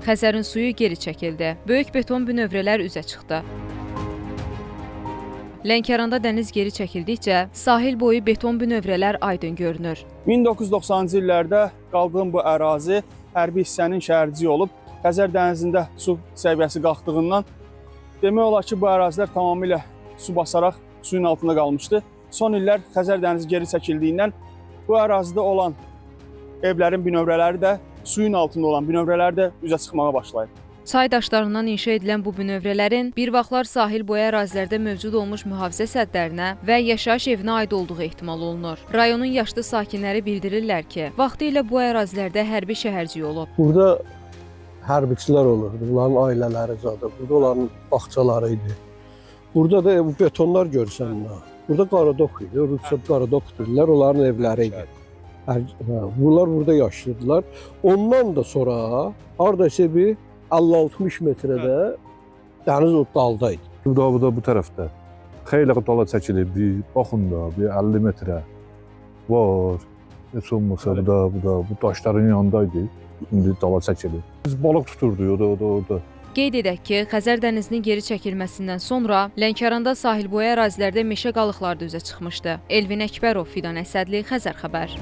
Xəzərin suyu geri çəkildi. Böyük beton bünövrələr üzə çıxdı. Lənkəranda dəniz geri çəkildikcə sahil boyu beton bünövrələr aydın görünür. 1990-cı illərdə qaldığım bu ərazi hərbi hissənin şəhərciyi olub. Xəzər dənizində su səviyyəsi qalxdığından demək olar ki, bu ərazilər tamamilə su basaraq suyun altında qalmışdı. Son illər Xəzər dənizi geri çəkildiyindən bu ərazidə olan evlərin bünövrələri də, suyun altında olan bünövrələr də üzə çıxmağa başlayıb. Çay daşlarından inşa edilən bu bünövrələrin bir vaxtlar sahil boyu ərazilərdə mövcud olmuş mühafizə sədlərinə və yaşayış evinə aid olduğu ehtimal olunur. Rayonun yaşlı sakinləri bildirirlər ki, vaxtilə bu ərazilərdə hərbi şəhərciyi olub. Burada hərbiçilər olurdu, bunların ailələri zadı, burada onların bağçaları idi. Burada da bu betonlar görsən, burada Qaradok idi, Rusça Qaradok dedilər, onların evləri idi. Bunlar burada yaşayırdılar. Ondan da sonra haradasa bir 50-60 metrədə dəniz o dalda idi. Bu da bu tərəfdə. Xeyli dala çəkilib, bir baxın da, bir 50 metrə var. Heç olmasa bu da, bu daşların yanındaydı. İndi dala çəkilib. Biz balıq tuturduq o da, orada. Qeyd edək ki, Xəzər dənizinin geri çəkilməsindən sonra Lənkəranda sahil boyu ərazilərdə meşə qalıqları da üzə çıxmışdı. Elvin Əkbərov, Fidan Əsədli, Xəzər Xəbər.